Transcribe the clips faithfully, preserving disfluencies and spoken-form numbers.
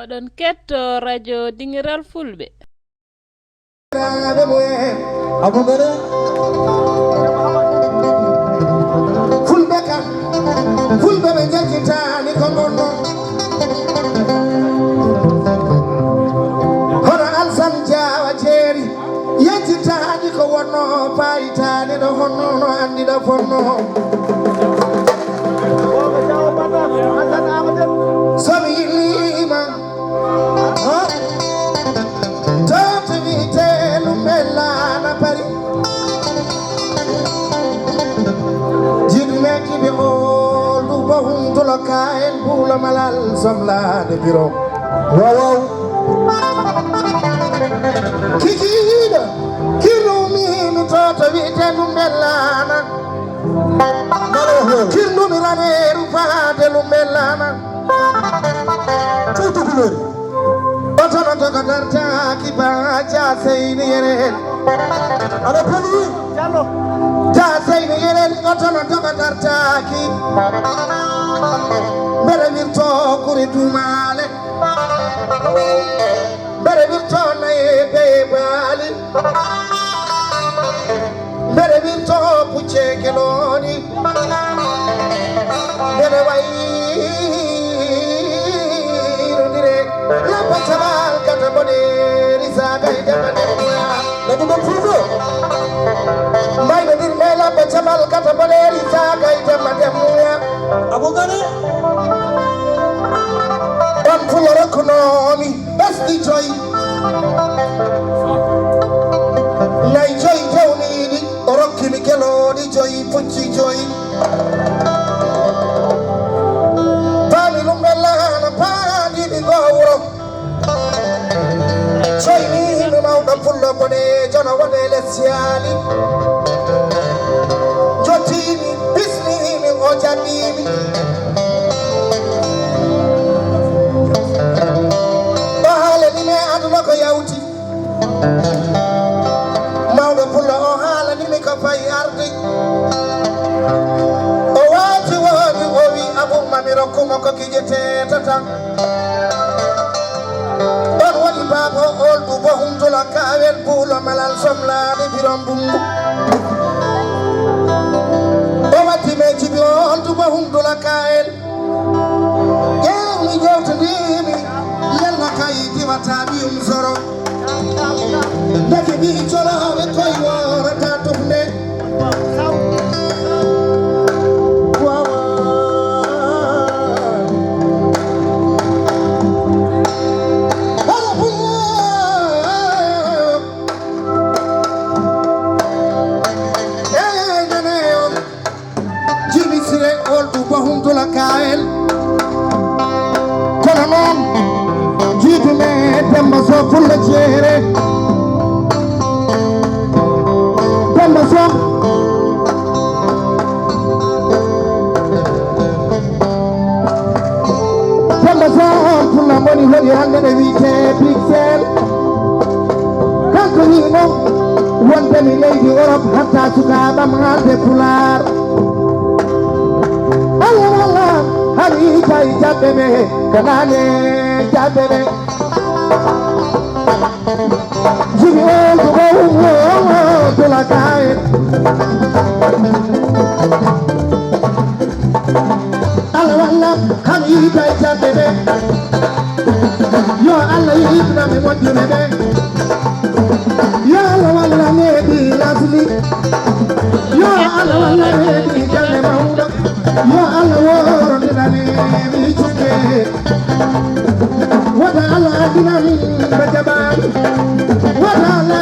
Oɗon ketto radio Dingiral Fulɓe. Abubakar. Fulɓe kam, Fulɓe ɓe njettitaani ko ngonno. Hono Alsan Jaawa Jeeri yettitaani ko wonno, paayitaani ɗo honno, no anndi ɗo fonno. So mi yilliima, to to wiyetee Lumbe Laana Pari. Jiɗu men kiɓe oolu bo humtulo ka en buulo malal somlaade biro. Wawaw. Kikiiɗo, kirumi mi to to wiyetee Lumbe Laana. Kirnumi raneeru faade Lumbe Laana. Tuuti kuleeri. Oto no doga dartaaki ba Jaaseyni Yeren. Aɗa peli? Jaaseyni Yeren, oto no doga dartaaki. Mbeɗa wirto kuri duumaale. Mbeɗa wirto naye beye baali. Mbeɗa wirto pucce gelooɗi. Mbeɗa wayrondire labba caɓal kata boɗeeri saagay demba demba. Nabi ɗo puuɗo. Mbaynodir me labba caɓal kata boɗeeri saagay demba demba. Abu Gane. On fulo rokkunoomi. Ɓesɗi joyi, nayi joyi jawniiɗi, o rokki mi gelooɗi joyi, pucci joyi. Paami ɗum ɓe laana, paandiiɗi ngoo wuro. Joyniimi mawɗo pullo boɗeejo no wonde les yaali. Jottiimi, bismiimi, o jaɓɓiimi. O haalani mi aduna ko yawti. Mawɗo pullo o haalani mi ko fayi arde. O waati woowi o wi abumma mi rokkuma ko gijete tata. Ɗon woni baaba o oldu bo humtula kaawel buulo malal somlaani biron bungu. O waddi me jibi o oldu bo humtula kaawel. Ƴeew mi ƴeewtodiimi, yalla kay diwata ɓiyum soro. Ndeke ɓii colooɓe koy woorata tufnde. Wawa. Hara bulla. Ey, nane on. Jimi Sire oldu bo humtula kael. Kono noon, jiidume Demba Soh Fulla Jeere. Demba Soh. Demba Soh Fulla moni holi hannde ne wiyetee Bruxelles. Kanko wii noon, wonde mi leydi Europe hatta sukaaɓam haalde Pulaar. Allah walla, hari tawi jaɓɓe ɓe, kanaane jaɓɓe ɓe. Jibi on ko ɗo wuro, wuro, tula kaye. Allah walla, kam yiita e jaɓɓe ɓe. Yo Allah yiitna mi moƴƴuɓe ɓe. Yo Allah walla neeɓi lasli. Yo Allah walla neeɓi galle mawɗo. Yo Allah worondinani mi cukke. Wata Allah addina min ɓe jaɓaani. Wata Allah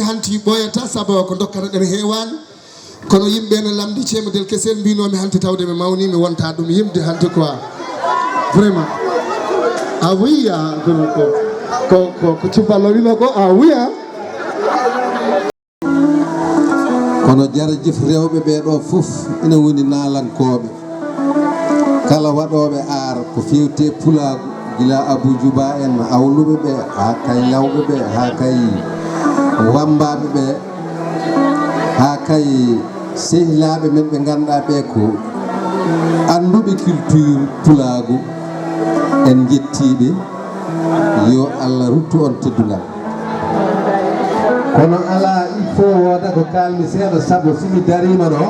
Hanti ɓooyata, sabu ko dokkata ɗen heewaani. Kono yimɓe ne lamndi ceemedel kesel, mbinoomi hanti tawde mi mawni, mi wonta ɗum yimde hanti quoi. Vraiment. Ah oui, ah, ko, ko, ko, ko, ko Cubballo wino ko, ah oui, ah. Kono jarajif rewɓe ɓee ɗoo fof ina woni naalankooɓe. Kala waɗooɓe aar ko feewti e pulaagu, gila Abuu Juba en, Awluɓe ɓee, haa kay Lawɓe ɓee, haa kay Wammbaaɓe ɓee, haa kay sehilaaɓe men ɓe ngannduɗaa ɓee ko annduɓe culture pulaagu, en njettii ɓe. Yo Allah ruttu on teddungal. Kono alaa, il faut wooda ko kaalmi seeɗa, sabu si mi dariima ɗo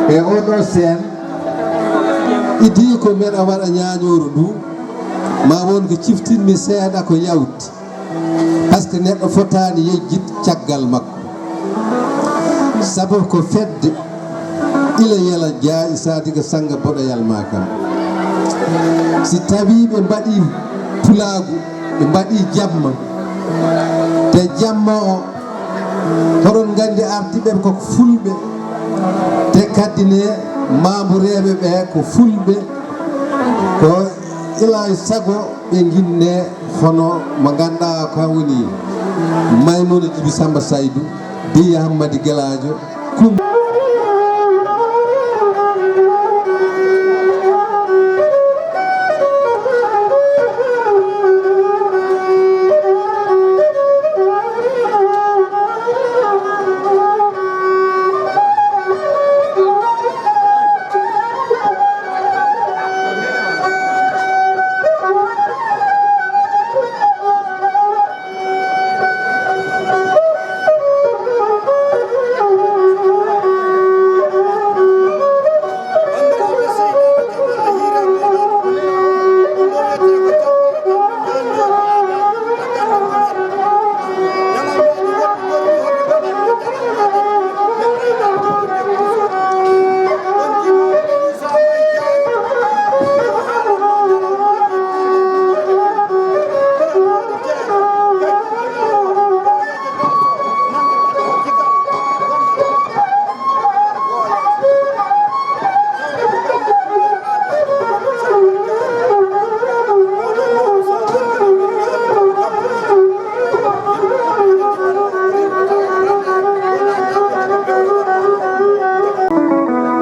e oo ɗoo seen, idii ko mbeɗa waɗa ñaañooru ndu, ma won ko ciftinmi seeɗa ko yawti. Parce que neɗɗo fotaani yejjit caggal makko. Sabu ko fedde ila yala jaayi, sa diga sanga boɗo yalma kam. Si tawi ɓe mbaɗi pulaagu, ɓe mbaɗi jamma, te jamma o, hoɗon nganndi ardiiɓe ko fulɓe, te kadi ne maambureeɓe ɓe ko fulɓe, ko ila e sago ɓe nginne hono mo ngannduɗaa ko woni Maymuna Jibi Samba Saydu, Biya Hammadi Gelaajo, Kum.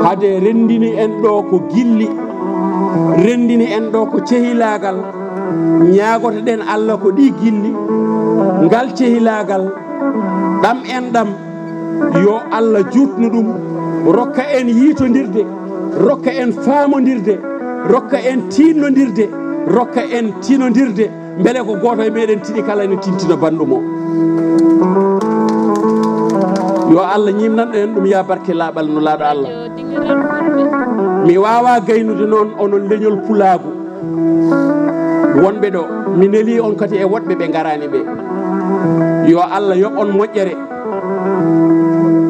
Hade renndini en ɗoo ko gilli, renndini en ɗoo ko cehilaagal, ñaagoto-ɗen Allah ko ɗii gilli, ngal cehilaagal, ɗam en ɗam, yo Allah juutnu ɗum, rokka en yiitondirde, rokka en faamondirde, rokka en tiiɗnondirde, rokka en tinondirde. Mbele ko gooto e meɗen tini kala ene tintino banndum o. Yo Allah ñimnan en ɗum ya barke laaɓal no laaɗo Allah. Mi waawa gaynude noon onon leñol pulaagu wonɓe ɗo. Mi neli on kadi e woɗɓe ɓe ngaraani ɓe. Yo Allah yoɓ on moƴƴere.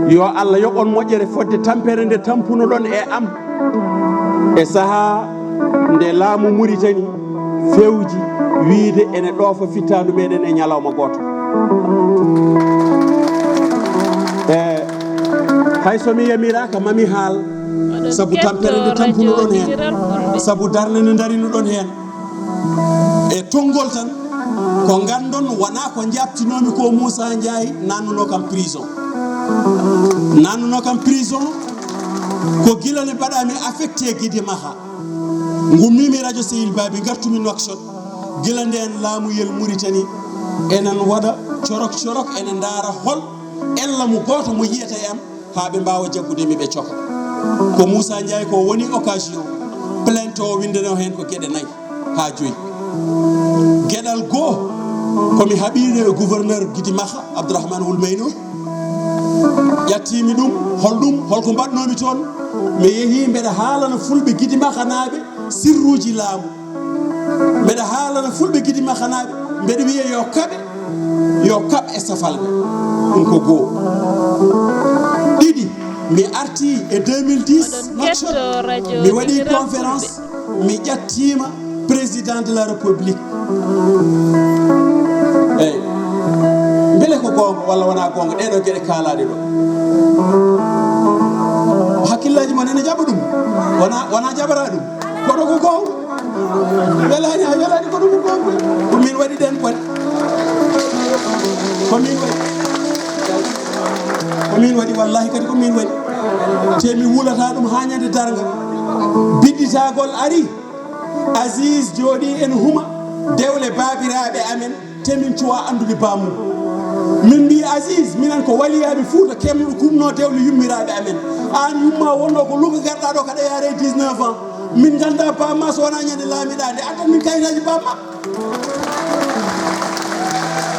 Yo Allah yoɓ on moƴƴere fodde tampere nde tampunoɗon e am e sahaa nde laamu Muritani fewji wiyde ene ɗoofa fittaandu meɗen e ñalawma gooto. E hay so mi yamiraaka ma mi haal, sabu tampere nde tampunoɗon heen, sabu darnde nde ndarinuɗon heen. E tonngol tan, ko nganndon wonaa ko njaabtinoomi ko Muusaa Njaay naatnunoo kam prison. Naatnunoo kam prison ko gila nde mbaɗaa-mi affecté Gidi Maha. Ngummiimi radio Sehil Baabi, ngartumi Nouakchott. Gila ndeen laamuyel Muritani enen waɗa corok corok, enen ndaara hol ella mo gooto mo yiyata e am haa ɓe mbaawa jaggude mi ɓe coka. Ko Muusaa Njaay ko woni occasion, plainte o winndanoo heen ko geɗe nayi haa joyi. Geɗal goo, ko mi haɓiino e gouverneur Gidi Maha, Abdourahmane Wul Maynoun. Ƴattiimi ɗum, hol ɗum, hol ko mbaɗnoomi toon? Mi yehii mbeɗa haalana fulɓe Gidi Mahanaaɓe sirruuji laamu. Mbeɗa haalana fulɓe Gidi Mahanaaɓe, mbeɗa wiya yo kaɓe, yo kaɓ e safalɓe. Ɗum ko goo. Ɗiɗi, mi artii e deux mille dix, Nouakchott, mi waɗii conférence, mi ƴattiima président de la République. Eyi. Goonga walla wonaa goonga, ɗee ɗoo geɗe kaalaaɗe ɗoo. Hakkillaaji mon ene jaɓa ɗum? Wonaa, wonaa jaɓataa ɗum? Kono ko goonga. Welaani, a welaani, kono ko goonga. Ko min waɗi ɗeen bone. Ko min waɗi. Ko min waɗi, wallaahi kadi ko min waɗi. Te mi wulataa ɗum haa ñande darnga. Bidditagol ari. Aziz jooɗii ene huma dewle baabiraaɓe amen, te min cuwaa anndude bammum. Min mbii, Aziz, minen ko waliyaaɓe Fuuta keewɗo kumnoo dewle yummiraaɓe amen. Aan yumma wonnoo ko Luga, ngarɗaa ɗoo kaɗa yaare dix-neuf ans. Min nganndaa bamma so wonaa ñande laamiɗaa nde, addan min kayitaaji bamma.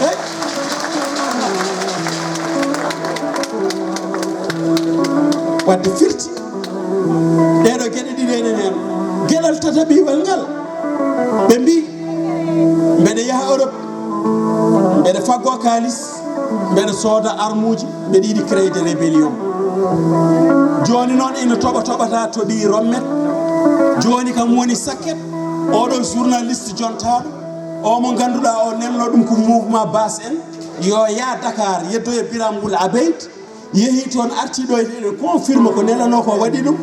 Hey. Wadde firti, ɗee ɗoo geɗe ɗiɗi enen heen. Geɗal tataɓiwal ngal, ɓe mbii, mbeɗa yaha Europe, mbeɗa faggoo kaalis, mbeɗa sooda armuuji, mbeɗa yiɗi créer de rébellion. Jooni noon ina toɓa toɓata, toɓii rommet. Jooni kam woni sakket, oɗo journaliste jontaaɗo, o mo ngannduɗaa o nelno ɗum ko mouvement base en, yo yaa Dakar, yeddoya Biram Wul Abeid, yehi toon, arti ɗo, eɗen confirme ko nelanoo ko, waɗi ɗum.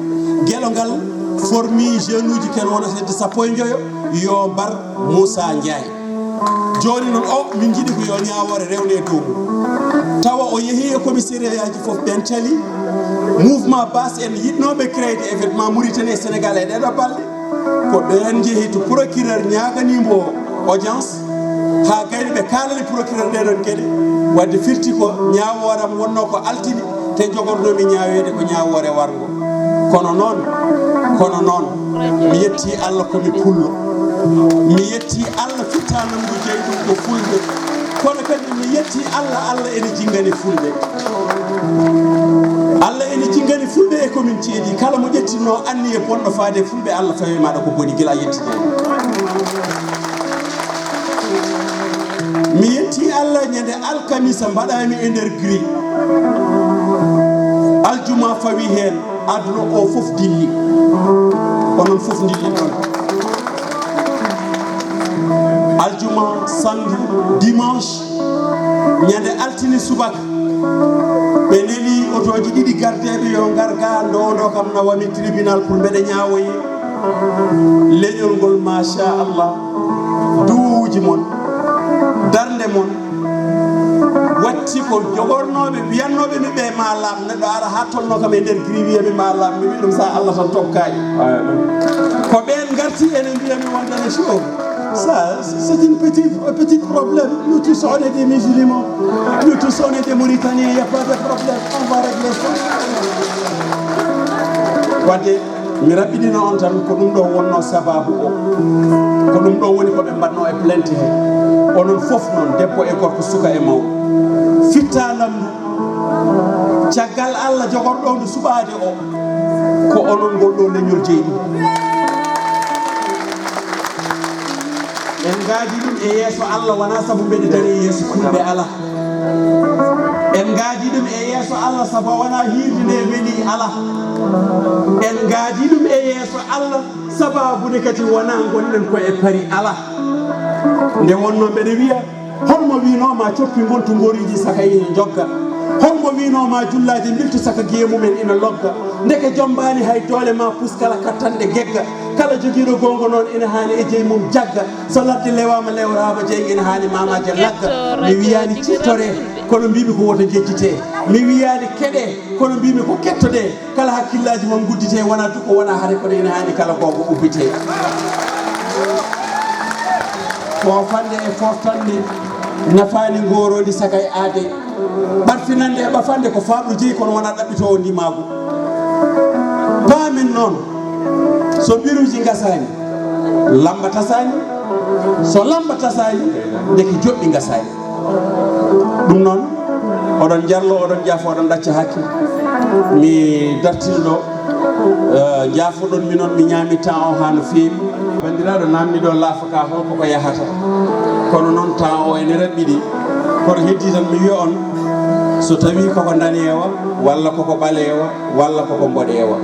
Gelo ngal formi jeune uji ken wonata hedde sappo e njoyo, yo mbar Moussa Ndiaye. Jooni noon o, min njiɗi ko yo ñaawoore rewne e dow mum. Tawa o yehi e commissariat ji fof, ɓen cali. Mouvement base en yiɗnooɓe créer événement Mauritanie e Sénégal e ɗeɗo balɗe. Ko ɓeen njehi to procureur ñaaganii mbo audience, haa gayni ɓe kaalani procureur ɗee ɗoon geɗe. Wadde firti ko ñaawooram wonnoo ko altini, te jogornoomi ñaaweede ko ñaawoore warngo. Kono noon, kono noon, mi yettii Allah ko mi pullo. Mi yettii Allah, fittaanam ngu jeyi ɗum ko fulɓe. Kono kadi mi yettii Allah, Allah ene jinngani fulɓe. Allah ene jinngani fulɓe e commune Thiédi. Kala mo ƴettinnoo anniye bonɗo faade e fulɓe, Allah fawi ma ɗo ko boni gila a yettide. Mi yetti Allah, ñande alkamisa mbaɗaami e nder gri. Aljuma fawi heen, aduna o fof dilli. Onon fof ndilli ɗon. Aljuma, samedi, dimanche, ñande altine subaka, ɓe neli otooji ɗiɗi gardeeɓe yo ngar ga, ndowondo kam, nawami tribunal pour mbeɗa ñaawoye. Leñol ngol, machallah, duwuuji mon, darnde mon, watti ko jogornooɓe, wiyannooɓe mi ɓe ma laaɓ. Neɗɗo ara haa tolno kam e nder gri, wiya mi ma laaɓ, mi wi ɗum sa Allah tan tokkaani. Ko ɓeen ngarti ene mbiya mi wondana show. Ça, c'est une petite, un petit problème. Nous tous, on est des musulmans. Nous tous, on est des Mauritaniens. Il n'y a pas de problème. On va régler ça. Wadde, mi raɓɓiɗino on tan, ko ɗum ɗo wonno sababu o. Ko ɗum ɗo woni ko ɓe mbaɗno e plainte he. Onon fof noon, debbo e gorko, suka e mawɗo. Fitta lamndu. Caggal Allah jogorɗo ndu suɓaade o, ko onon ngol ɗo leñol jeyi ɗum. En ngaadi ɗum e yeeso Allah, wonaa sabu mbeɗe dari e yeeso fulɓe, alaa. En ngaadi ɗum e yeeso Allah sabu wonaa hiirde nde weli, alaa. En ngaadi ɗum e yeeso Allah sababu ne kadi wonaa ngonɗen ko e Paris, alaa. Nde wonno mbeɗe wiya, holmo wiinoo ma coppi ngontu ngoriiji saka ina njogga? Holmo wiinoo ma jullaaji mbiltu saka giye mumen ina logga? Ndeke jombaani hay doole ma pus kala kattanɗe gegga. Kala jogiiɗo goonga noon ina haani e jeyi mum jagga. So ladde lewaama lewraama jeyi ina haani maamaaje lagga. Mi wiyaani ciftoree, kono mbiimi ko woto njejjitee. Mi wiyaani keɗee, kono mbiimi ko kettodee. Kala hakkillaaji mon ngudditee, wonaa duko, wonaa hare, kono ina haani kala goonga ubbitee. Foofannde e foftannde nafaani ngooroondi saka e aade. Ɓarfinannde e ɓafannde ko faaɓru jeyi, kono wonaa ɗaɓɓitoowo ndimaagu. Paamen noon, so mbiruuji ngasaani, lammba tasaani, so lammba tasaani, ndeke joɓɓi ngasaani. Ɗum noon, oɗon njarlo, oɗon njaafo, oɗon ɗacca hakke. Mi dartino ɗo, eh, njaafoɗon mi noon, mi ñaami temps o haa no feewi. Banndiraaɗo naamni ɗo laafa ka holko ko yahata. Kono noon temps o ene raɓɓiɗi. Kono heddi tan mi wiya on, so tawi koko ndaneewa, walla koko ɓaleewa, walla koko mboɗeewa.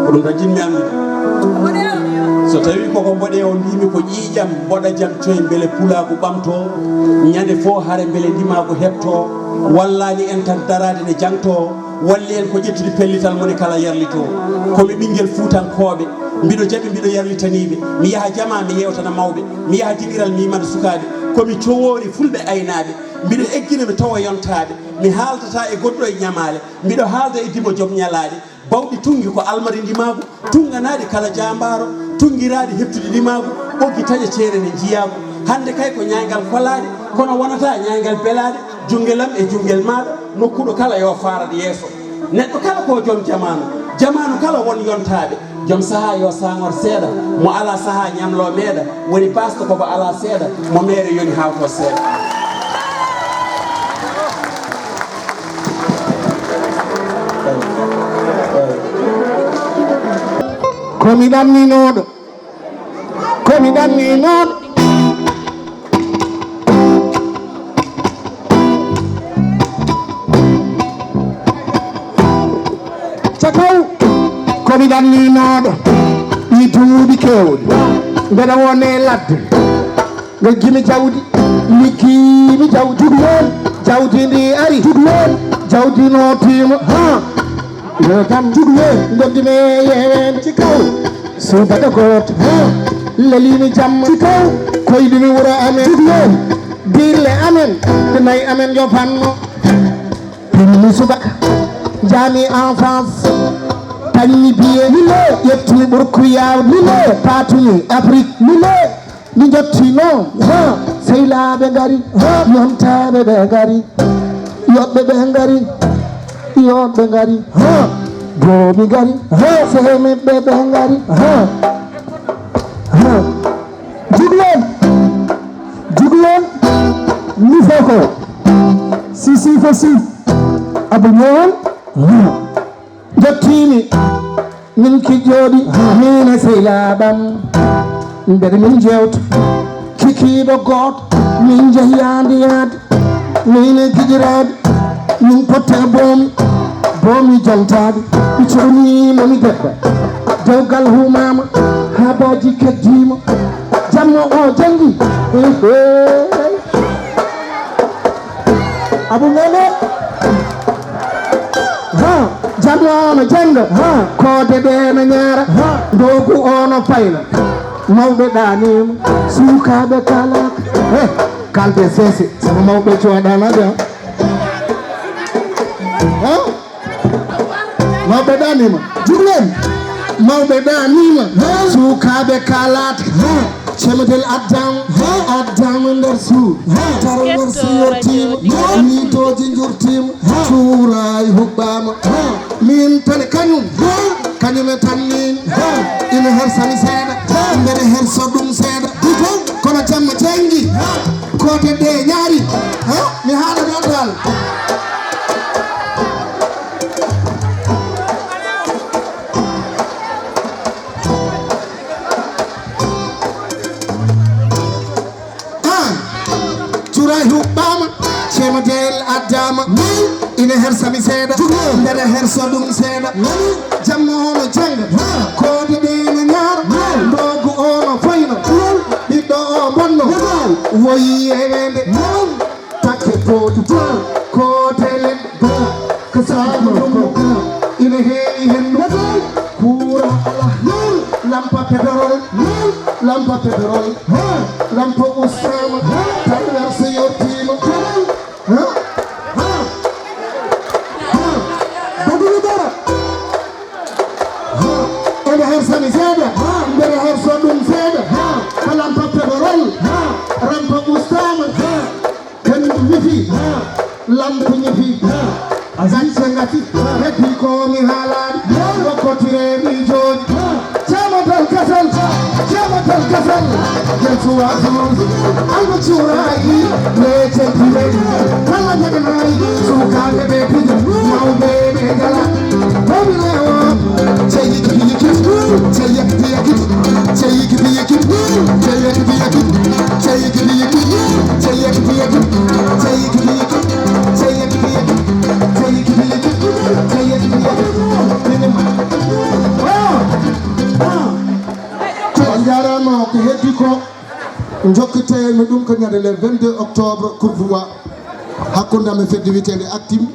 Ko ɗum tan jinmi anndude. So tawii koko mboɗe o, mbiimi ko ƴiiƴam, mboɗa jam coy, mbele pulaagu ɓamtoo, ñande fof hare mbele ndimaagu heɓtoo, wallaani en tan daraade ne jangtoo, walli en ko ƴettude pellital moni kala yarlitoo. Ko mi ɓinngel fuutankooɓe, mbiɗo jaɓi, mbiɗo yarlitanii ɓe, mi yaha jamaa, mi yeewtana mawɓe, mi yaha digiral, mi yimana sukaaɓe, ko mi cowoori fulɓe aynaaɓe, mbiɗo eggina, mi tawa yontaaɓe, mi haaldataa e goɗɗo e ñamaale, mbiɗo haalda e dimo joom ñalaaɗe, bawɗi tunngi ko almari ndimaagu, tunnganaaɗi kala jaambaaro, tunngiraaɗi heɓtude ndimaagu, ɓoggi taƴa ceere ne njiyaagu. Hannde kay ko ñaaygal kolaaɗe, kono wonataa ñaaygal belaaɗe, junngel am e junngel maaɗa, nokkuɗo kala yo faarat yeeso. Neɗɗo kala ko joom jamaanu, jamaanu kala won yontaaɓe. Joom sahaa yo saangor seeɗa, mo alaa sahaa ñamloo meeɗa, woni baasɗo ko mo alaa seeɗa, mo meere yoni hawto seeɗa. Ko mi ɗanninooɗo, ko mi ɗanninooɗo. Cakaw, ko mi ɗanninooɗo, ɗi duuɓi keewɗi, mbeɗa wone ladde, ngal gimi jawdi, liggimi jawdi, jawdi ndi ari, jawdi nootiima, ha, yo jam, ndondi me yewen ci kaw, subaka gooto, ha, lelimi jamma, ci kaw, koydumi wuro amen, dille amen, ɗe nayi amen yo fanno. Pinmi subaka, njaami enfance, tañmi biye, mille, ƴettumi ɓurku yawde, mille, paatumi Afrique, mille, mi jottino, ha, sehlaaɓe ngari, ha, yontaaɓe ɓe ngari, yoɓɓe ɓe ngari, yoɓɓe ngari, ha, goomi ngari, ha, sehemɓe ɓe ngari, ha, ha. Jiglen, jiglen, mi foko, si si fo si, abu ñoon, ha. Jottiimi, min ki jooɗi, min e sehlaaɓam, mbeɗa min jeewta, kikiiɗo gooto, min njehi yaande yaade, min e giƴiraaɓe, min potta e boomi, boomi jantaaɗi, mi cuɓaniima mi debba, dewgal humaama, haabaaji keddiima, jamma o janngi, ehe. Abu Ngene. Ha, jamma ono jannga. Ha, koode ɗe no ñaara. Ha, ndogu ono fayna. Mawɓe ɗaaniima, suukaaɓe kala. He, kalde sese, sabu mawɓe cooɗaana ɗo. Ha? Mawɓe ɗaaniima. Jublen. Mawɓe ɗaaniima. Suukaaɓe kalaat. Cemedel addaama. Addaama nder suudu. Taro nder siyottiima. Miitooji njurtiima. Cuuraay huɓɓaama. Min tan e kañum. Kañum e tan min. Ina hersami seeɗa. Mbeɗa herso ɗum seeɗa. Kono jamma janngi. Koode ɗe ñaari. Mi haala ɗon dal. Ah, cuuraay huɓɓaama, cemedel addaama, ina hersami seeɗa, mbeɗa herso ɗum seeɗa, jamma ono jannga, koode ɗe no ñaara, ndogu ono foyno, ɓiɗɗo o bonno, woyi e weende, takke pootu, kootelen. Ba, ko saabu ɗum, ina heewi henndu. Kuura alaa. Lampa pétrole. Lampa pétrole. Lampa ustaama. Traverse yottiima. Ha? Ha? Ha? Badiri dara. Ha? Ene hersami seeɗa. Ha? Mbeɗa herso ɗum seeɗa. Ha? Ko lampa pétrole. Ha? Lampa ustaama. Ha? Henndu ñifi, lampu ñifi, gacce ngati, heddi ko mi haalaani, wokkotire miijooji. Ceematal gasal, ceematal gasal, yen suwaa suusi, alma cuuraayi, le centi le, kala jaganaayi, sukaaɓe ɓe pija, mawɓe ɓe ngala. Le vingt-deux octobre, Courbevoie, hakkunde amen fedde wiyeteende Actim.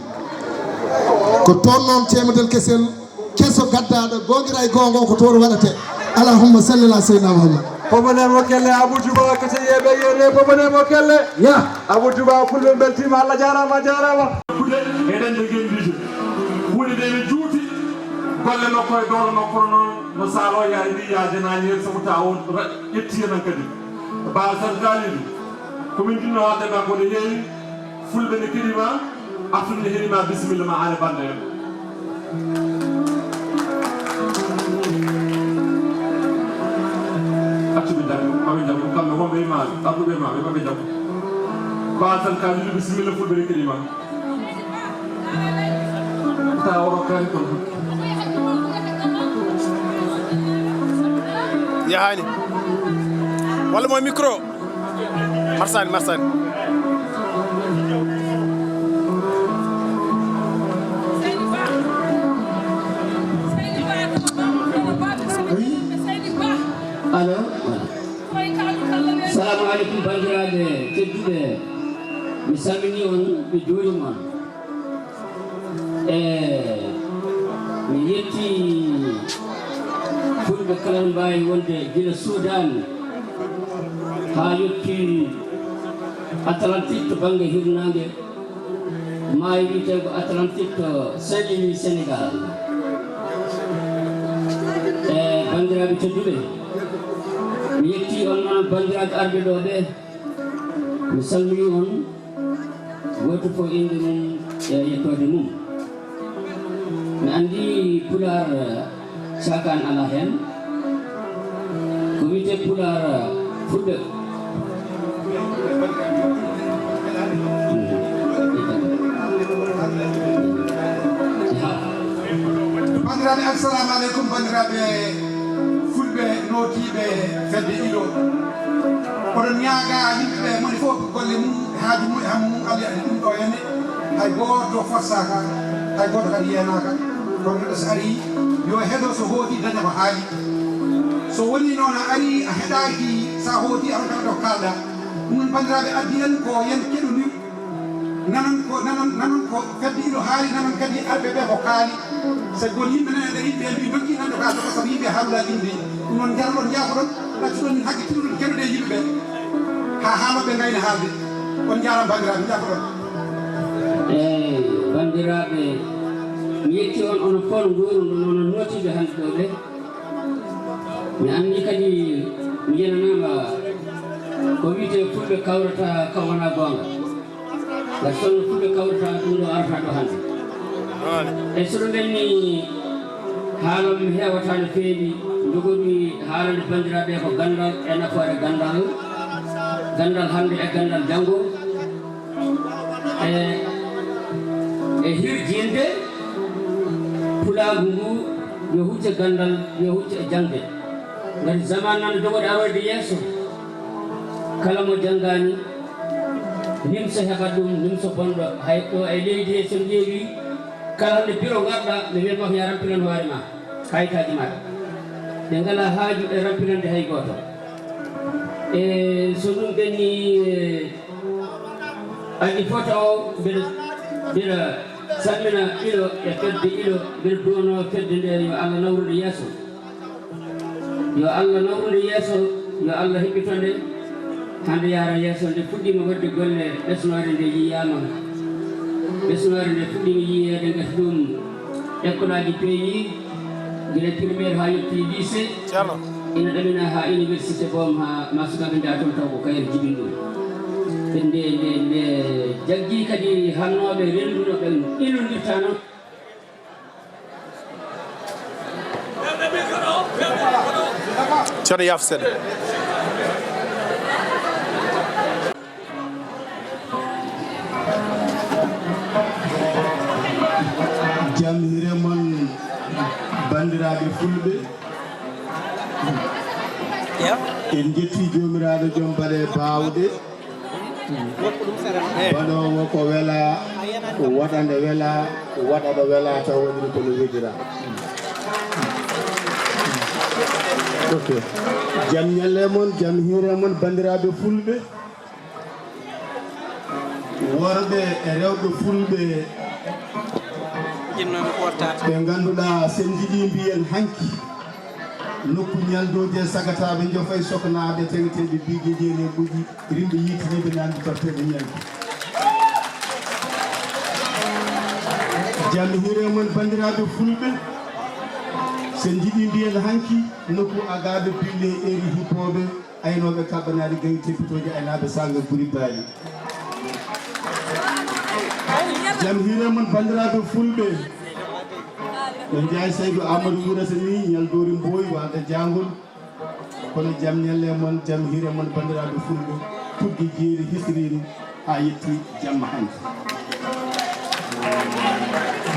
Ko toon noon ceemedel kesel, keso gaddaaɗo, goongira e goongo, ko toon waɗate. Allahumma salli ala Seydina Muhammad. Pobanemo kelle Abu Juba, kese yeɓe yene, pobanemo kelle. Ya. Abu Juba, fulɓe beltima, Allah jarama, jarama. Kude, eɗen ɓe gembije. Kuuɗe ɗe ne juuti, golle makko e doole makko noon, no saalo yaari ndi yaajanani hen, sabu ta on ra-, ƴetti hen kadi. Ba San Kalidu, ko min jinno haalde ma ko ne heewi, fulɓe ne keɗima, artude ne heewi ma, bisimilla ma, aane bande en. Accu ɓe jaggu, aɓe jaggu, kamɓe wonɓe e maaɓe, arduɓe e maaɓe, aɓe jaggu. Ba San Kalidu, bisimilla, fulɓe ne keɗima. Tawa o rokkaani kon. Yahaani. Walla mo micro. Marsani, marsani. Oui. Allo. Salamu aleykum, banndiraaɓe tedduɓe. Mi salminii on, mi juuriima on. E mi yetti fulɓe kala mbaawi wonde gila Sudan haa yotti Atlantique to bannge hirnaange, maayo wiyeteengo Atlantique to Saint-Louis, Sénégal. E banndiraaɓe tedduɓe, mi yetti on noon, banndiraaɓe arɓe ɗo ɓe, mi salminii on. Gooto fof innde mum e yettoode mum. Mi anndi Pulaar, eh, caakaan alaa heen. Ko wiyetee Pulaar, eh, fulɓe. Banndiraaɓe, assalamu aleykum. Banndiraaɓe fulɓe nootiiɓe fedde Ilo, oɗon ñaaga yimɓe ɓe, moni fof golle mum, haaju mum e hammu mum, Allah yaɗi ɗum ɗo henne. Hay gooto forsaaka, hay gooto kadi yeenaaka. Kono neɗɗo so arii, yo heɗo, so hooti, daña ko haali. So wonii noon a arii, a heɗaaki, so a hooti, a ronkata ko kaalɗaa. Ɗum noon, banndiraaɓe, addi en ko yen keɗondir. Nanon ko, nanon, nanon ko fedde Ilo haali, nanon kadi arɓe ɓe ko kaali. Sabi won yimɓe nana e nder yimɓe mbi nokki nanɗo ka, ko sabu yimɓe haalula yimɓe. Ɗum noon, njaroɗon, njaafoɗon, ɗaccuɗon min hakke, tinnoɗon keɗoɗe yimɓe ɓe. Haa haalooɓe ngayna haalde. On njaaraama, banndiraaɓe, njaafoɗon. Eey, banndiraaɓe, mi yetti on, onon fof no nguurunɗon, onon nootiiɓe hannde ɗo ɓe. Mi anndi kadi, mi yenanaama ko wiyetee fulɓe kawrata kam wonaa goonga. Ngar sonno fulɓe kawrata ɗum ɗo arata ɗo hannde. E so ɗum ɓenni, haala mum heewata no feewi, njogomi haalande banndiraaɓe ko ganndal e nafoore ganndal, ganndal hannde e ganndal janngo. E, e hirjinde pulaagu ngu, yo hucce ganndal, yo hucce e jaŋde. Ngati zaman nana jogori aroyde yeeso, kala mo janngaani, nimso heɓat ɗum, nimso bonɗo. Hay ɗo e leydi he, so mi ƴeewi, kala hannde biro ngarɗa, mi wiyat ma ko yaa rampinan hoore ma, kayitaaji maɗa. Ɓe ngalaa haaju e rampinande hay gooto. E so ɗum ɓenni, e, Adii foto o, mbiɗa, mbiɗa salmina Ilo e fedde Ilo, mbiɗa duwanoo fedde nde, yo Allah nawru nde yeeso. Yo Allah nawru nde yeeso, yo Allah heɓɓito nde, hande yaara yeeso. Nde fuɗɗiima waɗde golle, ɓesnoore nde yiyaama. Ɓesnoore nde fuɗɗiima yiyeede, ngati ɗum école aji peeñi, gila primaire haa yotti lycée. Ceerno. Ina ɗamina haa université boom, haa ma sukaaɓe njaha toon taw ko kayre jibini ɗum. Nde, nde, nde jaggii kadi hannooɓe rennduno ɓen ilondirtaano. Ceerno, yaaf seeɗa. Jam hiire mon, banndiraaɓe fulɓe. En njettii Joomiraaɗo joom baɗe baawɗe. Baɗoowo ko welaa, waɗa nde welaa, waɗa ɗo welaa, taw waɗiri ko no weliraa. Ok. Jam ñalle mon, jam hiire mon, banndiraaɓe fulɓe. Worɓe e rewɓe fulɓe ɓe ngannduɗaa, sen njiɗi mbiyen hanki nokku ñaldoodi e sagataaɓe njofay soknaaɓe teŋteeɓe biige jeeri e ɓuƴi rimɓe yiitiniiɓe naamdi totteeɓe ñalɗi. Jam hiire mon banndiraaɓe fulɓe, sen njiɗi mbiyen hanki nokku agaaɓe bille eri hippooɓe aynooɓe kaɓɓanaade gayi teppitooji aynaaɓe saanga buri baali. Jam hiire mon banndiraaɓe fulɓe. No Njaay Saydu Amadou Wurata ni ñaldoori mbooyi waalda jaangol. Kono jam ñalle mon, jam hiire mon banndiraaɓe fulɓe, tuggi jeeri hisriiri haa yetti jamma hannde.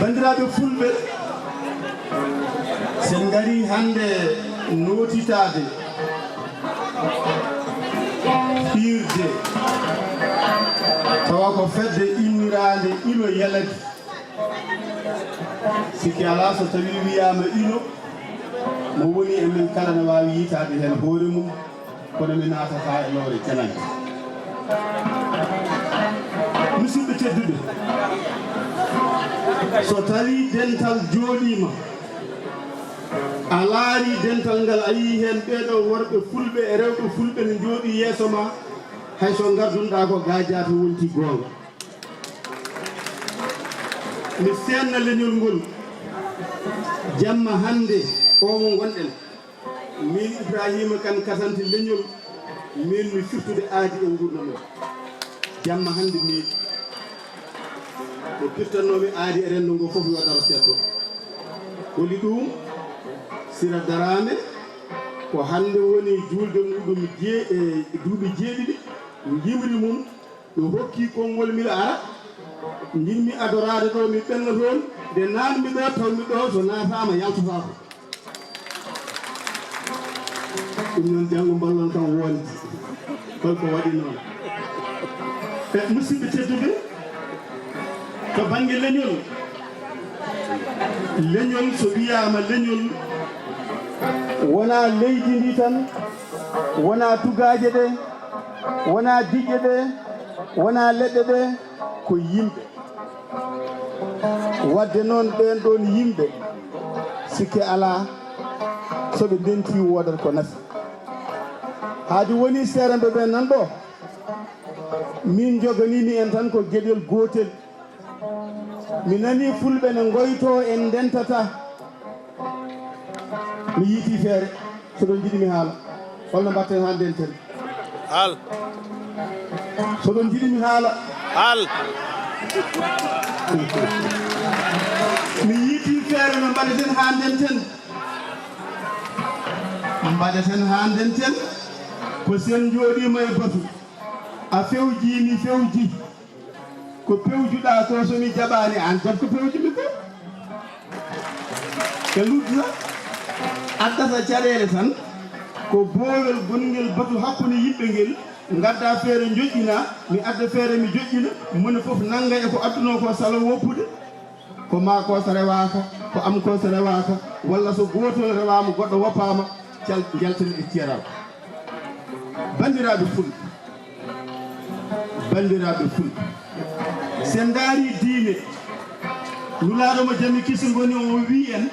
Banndiraaɓe fulɓe, sen ngari hannde nootitaade, hiirde, tawa ko fedde inniraande Ilo Yaladi. Sikke alaa, so tawii wiyaama Ilo, mo woni e men kala ne waawi yiytaade heen hoore mum, kono mi naatataa e lowre jananke. Musidɓe tedduɓe, so tawii dental jooɗiima, a laarii dental ngal, a yii heen ɓee ɗoo worɓe fulɓe e rewɓe fulɓe ne njooɗii yeeso ma, hay so ngardunɗaa ko gaajaata wonti goonga. Mi seenna leñol ngol. Jamma hannde oo mo ngonɗen, miin Ibraahiima Kan Katanti leñol, miin mi firtude aadi e nguurndam am. Jamma hannde miin, ko firtannoomi aadi e renndo ngoo fof yo daro seetto. Holi ɗum, Sira Daraame, ko hannde woni juulde muɗum jee-, e duuɓi jeeɗiɗi, njimri mum, ɗo hokki konngol miɗo ara, njiɗmi adoraade ɗo, mi ɓenna toon, nde naatmi ɗo, tawmi ɗo, so naataama yaltotaako. Ɗum noon, janngo mballon kam wonde hol ko waɗi noon. E musidɓe tedduɓe, to bannge leñol, leñol, so wiyaama leñol, wonaa leydi ndi tan, wonaa tugaaje ɗe, wonaa diƴƴe ɗe, wonaa leɗɗe ɗe, ko yimɓe. Waɗde noon, ɓeen ɗoon yimɓe, sikke alaa, so ɓe ndentii, woodat ko nafi. Haadi woni seerenɓe ɓe nan ɗo, min njoganiimi en tan ko geɗel gootel. Mi nanii fulɓe ne ngoytoo, en ndentataa. Mi yiitii feere. So ɗon njiɗi mi haala, holno mbaɗten haa ndenten? Haal. So ɗon njiɗi mi haala, haal. Mi yiitii feere no mbaɗeten haa ndenten. Mbaɗeten haa ndenten. Ko sen njooɗiima e batu, a fewjii, mi fewji. Ko pewjuɗaa ko, so mi jaɓaani, aan jaɓ ko pewjumi ko. E luttata, addata caɗeele tan, ko boowel gongel batu hakkunde yimɓe ngel, ngadda feere njoƴƴina, mi adda feere mi joƴƴina, moni fof nannga e ko addunoo ko salo woppude, ko maa ko so rewaaka, ko am ko so rewaaka, walla so gootol rewaama goɗɗo woppaama, cal-, njalten e ceeral. Banndiraaɓe fulɓe, Banndiraaɓe fulɓe, so en ndaarii diine, Nulaaɗo mo jami kisi ngoni o wii en,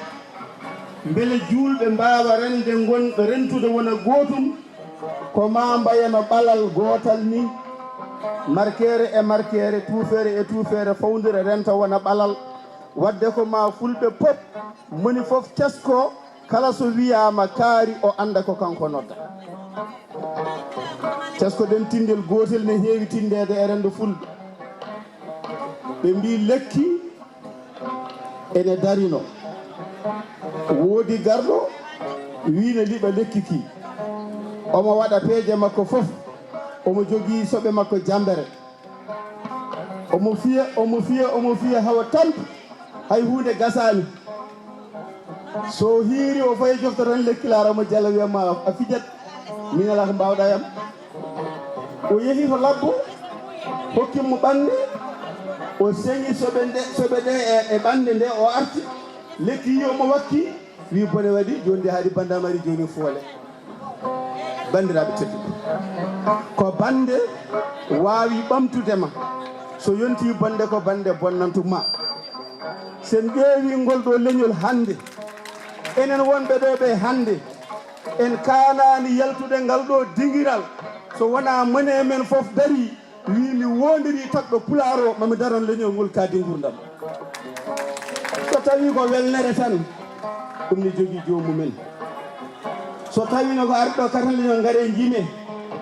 mbele juulɓe mbaawa rende ngon, rentude wona gootum, ko maa mbayano ɓalal gootal ni, markeere e markeere, tuufeere e tuufeere fawndira renta wona ɓalal. Waɗde ko maa fulɓe pop, moni fof tesko, kala so wiyaama kaari, o annda ko kanko nodda. Tesko-ɗen tinndel gootel ne heewi tinndeede e renndo fulɓe. Ɓe mbii lekki ene darino. Woodi garɗo wii ne liɓa lekki ki. Omo waɗa peeje makko fof. Omo jogii soɓe makko jammbere. Omo fiya, omo fiya, omo fiya hawa tampi. Hay huunde gasaani. So hiiri o fayi jofta tan lekki laara omo jala wiya ma a fijat. Min alaa ko mbaawɗaa yam. O yehi to labbo, hokki mo ɓannde, o seŋi soɓe nde, soɓe ɗe e, e ɓannde nde, o arti. Lekki yi omo wakki, wi bone waɗi, jooni nde haɗi banndam ari, jooni foole. Banndiraaɓe tedduɓe, ko bannde waawi ɓamtude ma, So yontii bonde ko bannde bonnantu ma. Sen ƴeewii ngol ɗoo leñol hannde, enen wonɓe ɗoo ɓee hannde, en kaanaani yaltude ngal ɗoo dingiral so wonaa mone men fof darii, wii mi woondirii tagɗo Pulaar o, ma mi daran leñol ngol kadi nguurndam. So tawii ko welnere tan, ɗum ne jogii joomumen. So tawii no ko arɗo kadi tan leñol ngare njiime,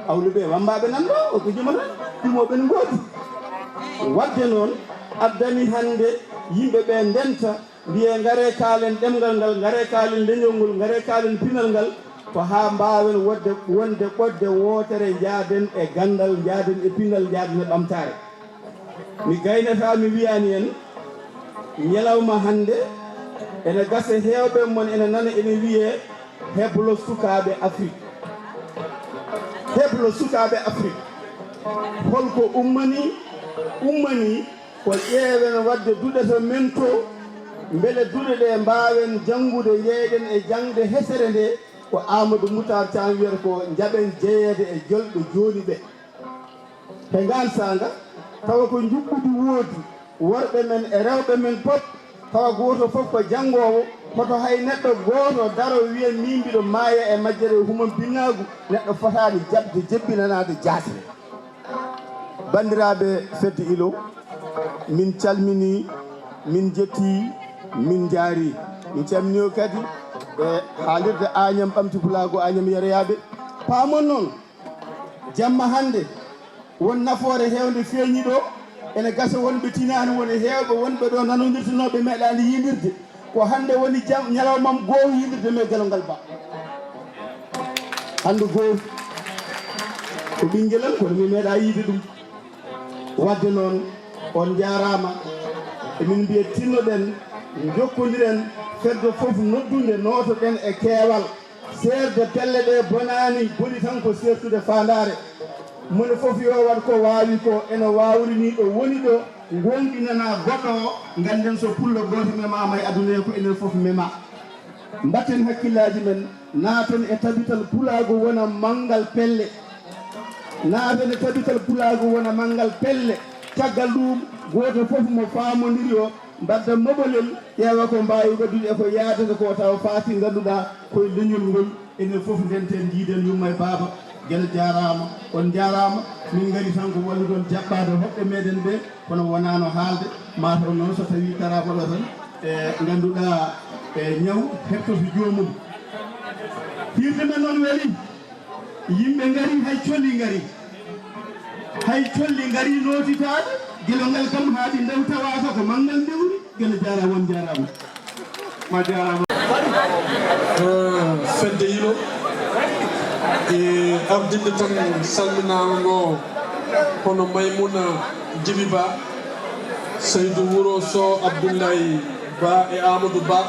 awluɓe wammbaaɓe nan ɗo, o ko jumata, ɗum o ɓen ngoodi. Waɗde noon, addani hannde yimɓe ɓe ndenta, mbiyee ngare kaalen ɗemngal ngal, ngare kaalen leñol ngol, ngare kaalen pinal ngal, ko haa mbaawen wodde, wonde ɓodde wootere, njaaden e ganndal, njaaden e pinal, njaaden e ɓamtaare. Mi gaynataa mi wiyaani en, ñalawma hannde ene gasa heewɓe mon ene nana ene wiyee heblo sukaaɓe Afrik. Heblo sukaaɓe Afrik. Holko ummanii? Ummanii ko ƴeewen waɗde duɗe to men to, mbele duɗe ɗe mbaawen janngude, njeyɗen e jaŋde hesere nde, ko Amadou Moutar Thiam wiyata ko njaɓen jeyeede e jolɓe jooni ɓe. He ngaan saanga, tawa ko njuɓɓudi woodi, worɓe men e rewɓe men pop, tawa gooto fof ko janngoowo, hoto hay neɗɗo gooto daro wiya miin mbiɗo maaya e majjere humambinnaagu, neɗɗo fotaani jaɓde jebbinanaade jaasre. Banndiraaɓe fedde Ilo, min calminii, min njettii, min njaarii. Min calminii o kadi e haalirde Aañam Ɓamti Pulaagu Aañam Yeroyaaɓe. Paamon noon, jamma hannde, won nafoore heewnde feeñi ɗo, ene gasa wonɓe tinaani, woni heewɓe wonɓe ɗo nanondirtunooɓe meeɗaani yiidirde. Ko hannde woni jam, ñalawmam goow yiidirde mi e gelongal ba. Hannde goow ko ɓinngel am, kono mi meeɗaa yiide ɗum. Waɗde noon, on njaaraama. Emin mbiya tinnoɗen, njokkondiren, fedde fof noddunde, nootoɗen e keewal. Seerde pelle ɗe bonaani, boni tan ko seertude faandaare. Moni fof yo waɗ ko waawi ko, ene waawri ni ɗo woni ɗo, ngoonɗinana goɗɗo o, ngannden so pullo gooto memaama e aduna he ko enen fof mema. Mbatten hakkillaaji men, naaten e tabital pulaagu wona manngal pelle. Naaten e tabital pulaagu wona manngal pelle. Caggal ɗum, gooto fof mo faamondiri o, mbadda moɓolel, ƴeewa ko mbaawi waɗude e ko yaadata ko, tawa faati ngannduɗaa koye leñol ngol. Enen fof ndenten, njiiden yumma e baaba. Geno jaaraama, on njaaraama. Min ngari tan ko wallude on jaɓɓaade hoɓɓe meeɗen ɓe, kono wonaano haalde. Mataw noon so tawii karaama ɗo tan, e ngannduɗaa, e ñaw heɓtoto joomum. Hiirde men noon weli. Yimɓe ngari, hay colli ngari. Hay colli ngari nootitaade, gelongal kam haa ɗi ndew tawaaka ko manngal ndewri. Geno jaaraama, on njaaraama. Ma jaaraama. Eh, fedde Ilo, e ardinde tan salminaango ngo, hono Maymuna Jibi Ba, Saydu Wuro Sow, Abdullahi Ba e Amadou Ba.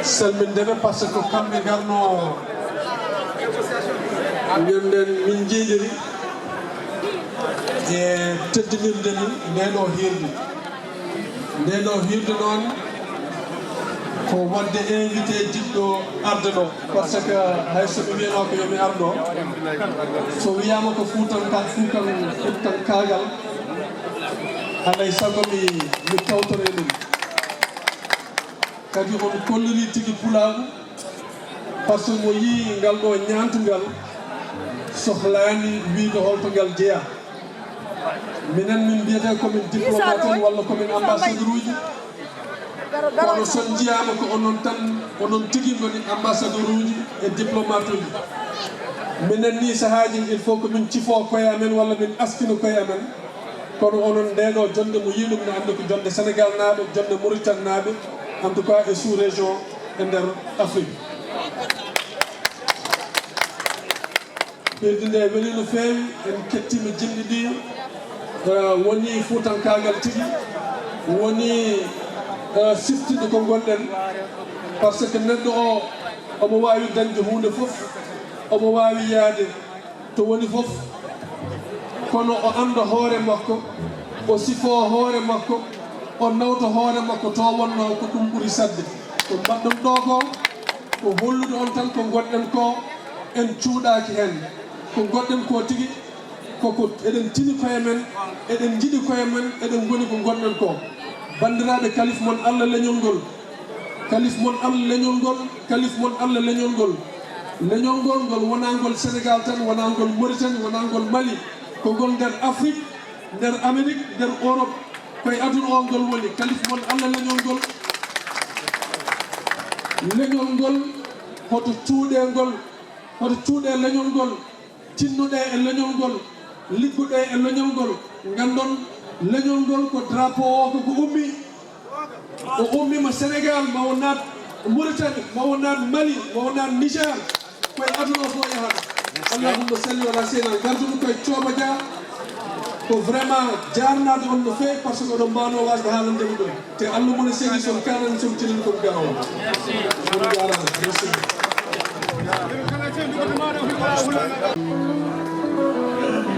Salminde ɓe, par ce que kamɓe ngarno, ñanden min njiiɗiri e teddinirde min nde ɗo hiirde. Nde ɗo hiirde noon ko waɗde invité jiɗɗo arde ɗo, par ce que hay so mi wiyano ko yo mi ar ɗo, so wiyama ko Fuutanka-, Fuutan-, Fuutankaagal, alay sago mi, mi tawtore ɗum. Kadi on kolliri tigi pulaagu, par ce que mo yii ngal ɗo ñaantungal, sohlaani wiide holto ngal jeyaa. Minen min mbiyetee komin diplomate en walla komin ambassadeur uji. Kono so on njiyaama ko onon tan, onon tigi ngoni ambassadeur uji e diplomate uji. Minen ni sahaaji il faut ko min cifoo koye amen walla min askino koye amen. Kono onon nde ɗo jonde mo yii ɗum ne anndi ko jonde Senegal naaɓe, jonde Mauritanie naaɓe, en tout cas e sous région e nder Afrique. Ɓeydi nde weli no feewi, en kettiima jimɗi ɗi, eh, woni fuutankaagal tigi, woni, eh, siftinde ko ngonɗen, par ce que neɗɗo o, omo waawi dañde huunde fof, omo waawi yahde to woni fof, kono o annda hoore makko, o sifoo hoore makko, o nawta hoore makko to wonnoo, ko ɗum ɓuri saɗde. Ko mbaɗɗon ɗo ko, ko hollude on tan ko ngonɗen ko, en cuuɗaaki heen. Ko ngonɗen ko tigi, Koko eɗen tini koye men, eɗen njiɗi koye men, eɗen ngoni ko ngonɗen ko. Banndiraaɓe, kalif mon Allah leñol ngol, kalif mon Allah leñol ngol, kalif mon Allah leñol ngol. Leñol ngol, ngol wonaa ngol Senegaal tan, wonaa ngol Moritani, wonaa ngol Mali, ko ngol nder Afrik, nder Amerik, nder Orop, koye aduna o ngol woni. Kalif mon Allah leñol ngol, leñol ngol, hoto cuuɗe ngol, hoto cuuɗe leñol ngol. Tinnoɗee e leñol ngol, liggoɗee e leñol ngol, nganndon leñol ngol ko drapeau o ko ko ummi. O ummiima Senegaal, ma o naat Mauritanie, ma o naat Mali, ma o naat Niger, koye aduna o fof yahata. Allahumma salli ala seydina, ngarduɗo koye Cooba Dia, ko vraiment jaarnaade on no feewi, par ce que oɗon mbaawno waasde haalande mo ɗum. Te Allah mo ne seni son kanan son tilin kon gawo. On jaaraama. Merci.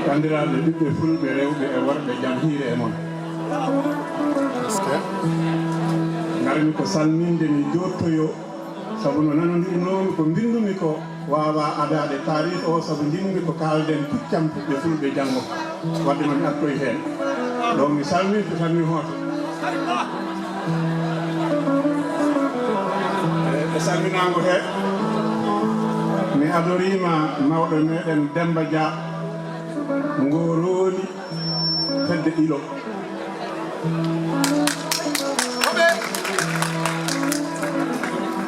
Banndiraaɓe ɓiɓɓe fulɓe rewɓe e worɓe, jam hiire e mon. Ngarmi ko salminde mi joottoyo, sabu no nanondirnoomi ko mbinndumi ko waawaa adaade taariik o, sabu njiɗmi ko kaalden puccam pucce fulɓe janngo. Wadde noon mi artoy heen. Donc mi salminte tan mi hoota. E, e salminaango he, mi adoriima mawɗo meɗen Demba Dia, ngo rooni fedde ilo.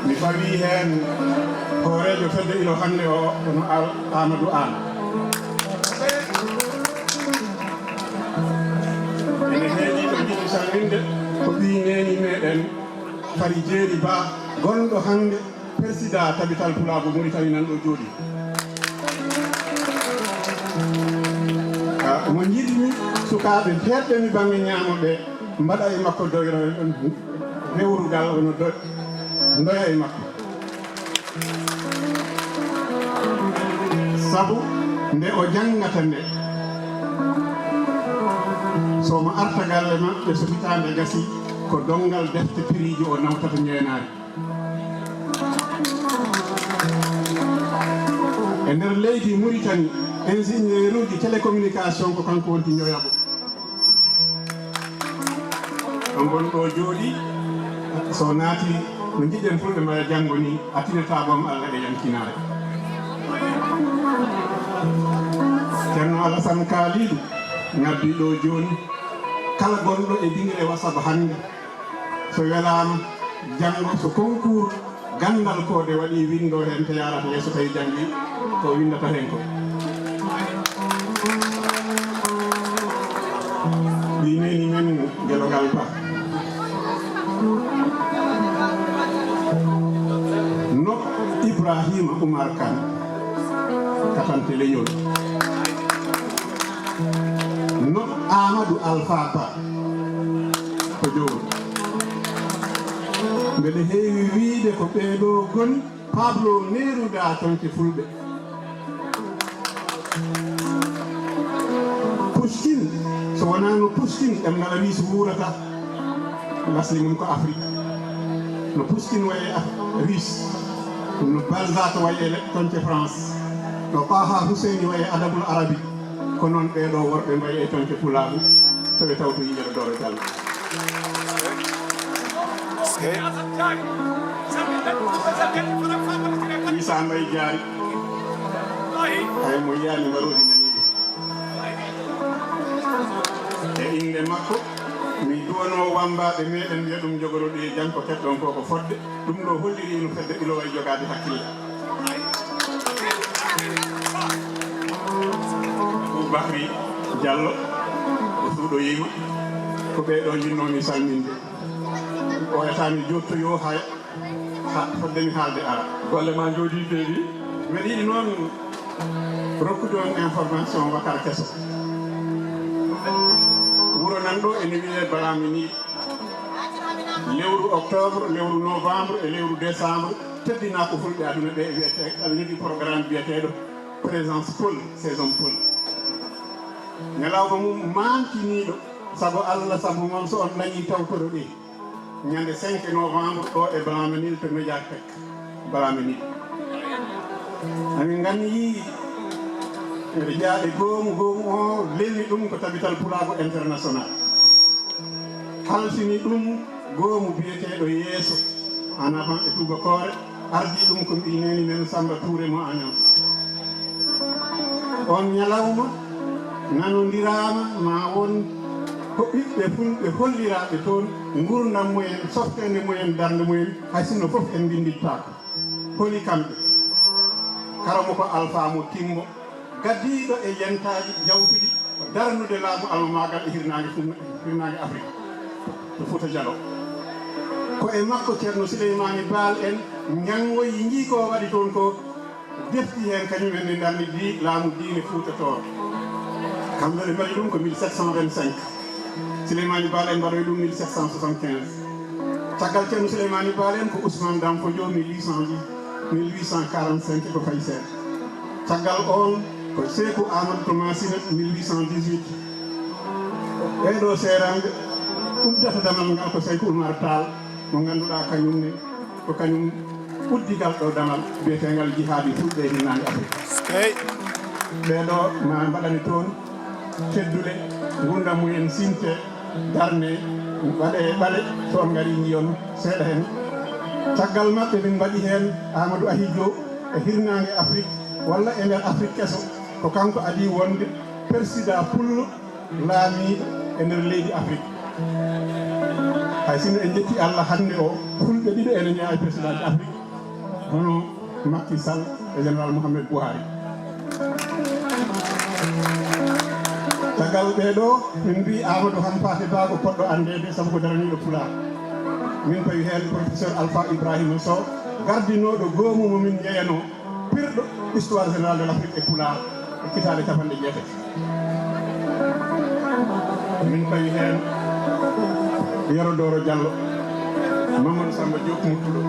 Mi fawii heen hooreejo fedde ilo hannde o, kono Al-, Amadou Aan. Ene heedi ko njiɗmi salminde ko ɓii neeni meɗen Fari Jeeri Ba, gonɗo hannde Persidaa Tabital Pulaagu Muritani nan ɗo jooɗii. Ah, mo njiɗmi sukaaɓe heedɓe mi baŋnge ñaamo ɓe mbaɗa e makko doyro, rewrugal, ono do-, ndoya e makko. Sabu nde o janngata nde, so mo arta galle maɓɓe, so hitaande gasii, ko donngal defte piriijo o nawtata njeenaari. E nder leydi Muritani, ingénieur uji télécommunication ko kanko wonti ñoyaɓo. On ngon ɗo jooɗi, so naati no njiɗen fulɓe mbaɗa janngo ni, a tinataa boom Allah e yankinaare. Ceerno Alasan Kaaliidu ngaddi ɗo jooni, kala gonɗo e dingre WhatsApp hannde, so welaama, janngo so concours ganndal koode waɗi, winndo heen te yaarata yeeso, tawi janngi ko winndata heen ko. Ɓii neeni men Gelongal Ba. No Ibrahima Oumar Kane, katante leñol. No Amadou Alpha Ba. Ko joom. Mbeɗa heewi wiyde ko ɓee ɗoo ngoni Pablo Neruda tonke fulɓe. Pushkin, so wonaano Pushkin, ɗemngal Russe wuurata. Lasli mum ko Afrique. No Pushkin wayi e Af-, Russe, no Balzac wayi e le-, tonke France, no Taha Husseini wayi e Adabul Arabi. Ko noon ɓee ɗoo worɓe mbayi e tonke Pulaagu, so ɓe tawtoyii Yero Dooro Jallo. Issa Mbaye Diary, hay mo yiyaani mbaroodi nanii ɗum. E innde makko, mi duwanoo wammbaaɓe meɗen, wiya ɗum njogoroo ɗi e jam, ko keɗɗon ko, ko fodde. Ɗum ɗo holliri ino fedde iloway jogaade hakkille. Aboubacry Diallo, o suuɗoyiima. Ko ɓee ɗoo njinnoomi salminde. O etaani jottoyoo hay, ha, fodde mi haalde ara. Golle ma njooɗii peewi. Mbeɗa yiɗi noon rokkude on information wakar keso. Wuro nan ɗo ene wiyee Balamini. Lewru octobre, lewru novembre e lewru décembre, teddinaa ko fulɓe aduna ɓe wiyetee, aɗa jogii programme biyeteeɗo présence Pël, saison Pël. Ñalawma mum maantiniiɗo, sago Allah, sabu mon so on dañii tawtoro ɗi. Ñande cinq novembre ɗo e Blanc-Ménil to Médiatech Blanc-Ménil. Amin nganni Mbeɗa jeyaa e goomu, goomu o lelni ɗum ko Tabital Pulaagu International. Halfini ɗum goomu biyeteeɗo Yeeso, en avant e tuubakoore, ardii ɗum ko mbiy neeni men Samba Touré mo Agnam. On ñalawma nanondiraama ma won ko ɓiɓɓe fulɓe holliraaɓe toon nguurndam mumen, softeende mumen, darnde mumen, hay sinno fof en mbinndittaako. Holi kamɓe? Karamoko Alfaa mo Timbo, gaddiiɗo e yentaaji jawtuɗi, darnude laamu almamaagal e hirnaange Fun-, hirnaange Afrik, to Fuuta Jaloo. Ko e makko Ceerno Suleymaani Baal en njanngoyi njii ko waɗi toon ko, defti heen kañum en ne darni di laamu diine Fuuta toon. Kamɓe ɓe mbaɗi ɗum ko mille sept cent vingt-cinq. Suleymaani Baal en mbaɗoyi ɗum mille sept cent soixante-quinze. Caggal Ceerno Suleymaani Baal en ko Ousmane Dam Fodio mille huit cent dix, mille huit cent quarante-cinq ko fayi seeɗa. Caggal oon ko Seeku Amadou to Masina mille huit cent dix-huit. Ɓee ɗoo seeraange uddata damal ngal ko Seeku Umar Taal mo ngannduɗaa kañum ne ko kañum uddigal ɗo damal biyeteengal jihaadi fulɓe e hirnaange Afrik. Ɓee ɗoo ma mbaɗane toon teddule, ngurndan mumen sinte, darne, waɗe ɓale, so on ngarii njiyon seeɗa heen. Caggal maɓɓe min mbaɗi heen Amadou Ahidjo e hirnaange Afrik walla e nder Afrik keso, ko kanko adii wonde persidaa pullo laamiiɗo e nder leydi Afrik. Hay sinno en njetti Allah hannde o, fulɓe ɗiɗo ene ñaawi persidaaji Afrik, hono Macky Sall e Général Mohamed Buhari. Tagal ɓee ɗoo, min mbii Amadou Hampâté Bâ ko poɗɗo anndeede sabu ko daraniiɗo Pulaar. Min pawi heen professeur Alpha Ibrahima Sow, gardinooɗo goomu mo min njeyanoo, pirɗo histoire générale de l'Afrique e Pulaar e kitaale capanɗe jeetati. Min pawi heen Yero Doro Diallo, Mamadou Samba Diop Muttuɗo,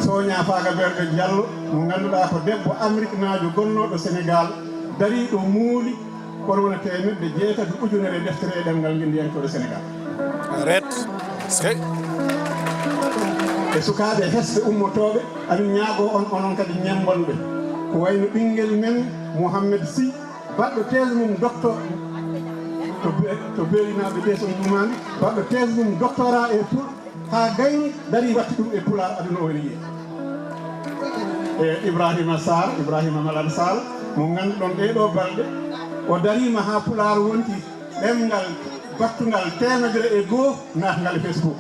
Soña Faga Berge Diallo, mo ngannduɗaa ko debbo Ameriknaajo gonnooɗo Senegaal, dariiɗo muuli kono wona teemedde jeetati ujunere deftere e ɗemngal ngenndiyankooɓe Senegaal. Ret. Sey. E sukaaɓe hesɓe ummotooɓe, amin ñaagoo on, onon kadi ñemmbonɓe. Ko wayno ɓinngel men Mohamed Sy, baɗɗo thèse mum docto-, to Be-, to Beelinaaɓe Dees on Dumaani, baɗɗo thèse mum doctorat e Pul-, haa gayni darii watti ɗum e Pulaar, aduna o ene yiya. E Ibrahima Sarr, Ibrahima Malan Sall, mo ngannduɗon ɗee ɗoo balɗe, o dariima haa Pulaar wonti ɗemngal battungal teemedere e goo naatngal e Facebook.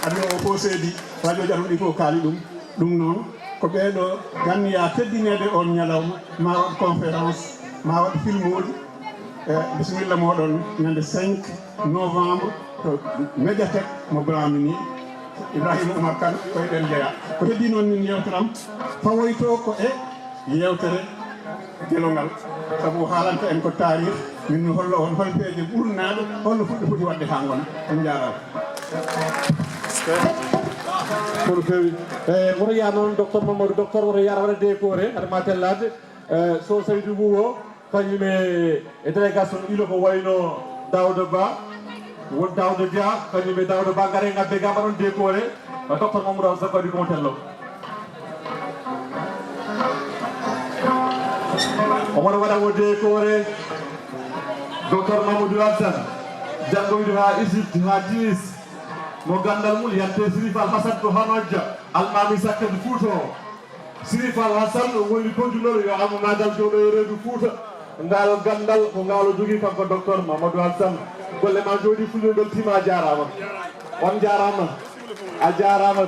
Aduna o fof seedi, radio ji aɗa ɗi fof kaali ɗum. Ɗum noon, ko ɓee ɗoo ganniyaa teddineede oon ñalawma, maa waɗ conférence, maa waɗ filmuuji. E, bisimilla mooɗon ñande cinq novembre to médiathèque mo Blanc-Mini, Ibrahima Oumar Kane, ko e ɗeen jeyaa. Ko heddii noon min yeewtere am, fawoytoo ko e yeewtere Gelongal, sabu o haalanta en ko taarih, min mi holla on hol peeje ɓurnaaɗe, holno fuɗɗo foti waɗde haa ngona. On njaaraama. Kono feewi. E, woto yaa noon, docteur Mamadou, docteur woto yaa waɗa décoré, haɗa ma tellaade. E, so Saydou Boubo, kañum e, e délégation ilo ko wayno Daouda Ba, won Daouda Dia, kañum e Daouda Ba, ngare ngabbe ga mbaɗon décoré, e, docteur Mamadou Al Sakho waɗi ko mo tello. Omo waɗa o décoré, docteur Mamadou Al Sakho, janngoyɗo ha Égypte, ha Tunis, mo gandal mum yante Sirif Al Hasan to Hanojja, almami sakket Fouta o. Sirif Al Hasan woni tonjunooɗo yo almamaagal jooɗo e reedu Fuuta. Ngal ganndal ko ngal o jogii kanko docteur Mamadou Hassane. Golle ma njooɗii, fulɓe mbeltiima, a jaaraama. On njaaraama. A jaaraama.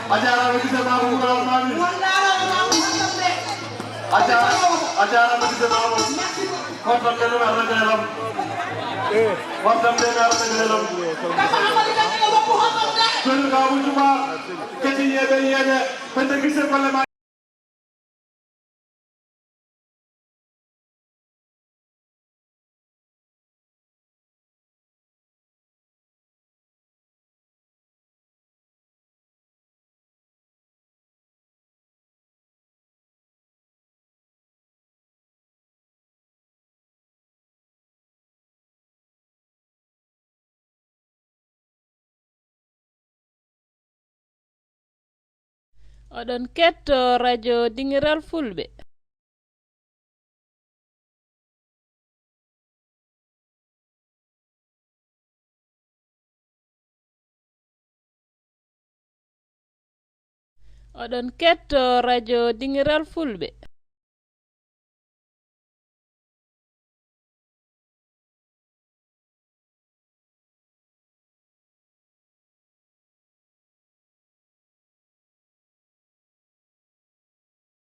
A jaaraama, gise ma ko Oumar Mami. A jaaraama, a jaaraama, gise ma ko. Kontan de no arrete lam. Kontan de no arrete lam. Joni ka wujuma. Keti yebe yebe. Pende gise kole ma. Oɗon ketto radio Dingiral Fulɓe. Oɗon ketto radio Dingiral Fulɓe.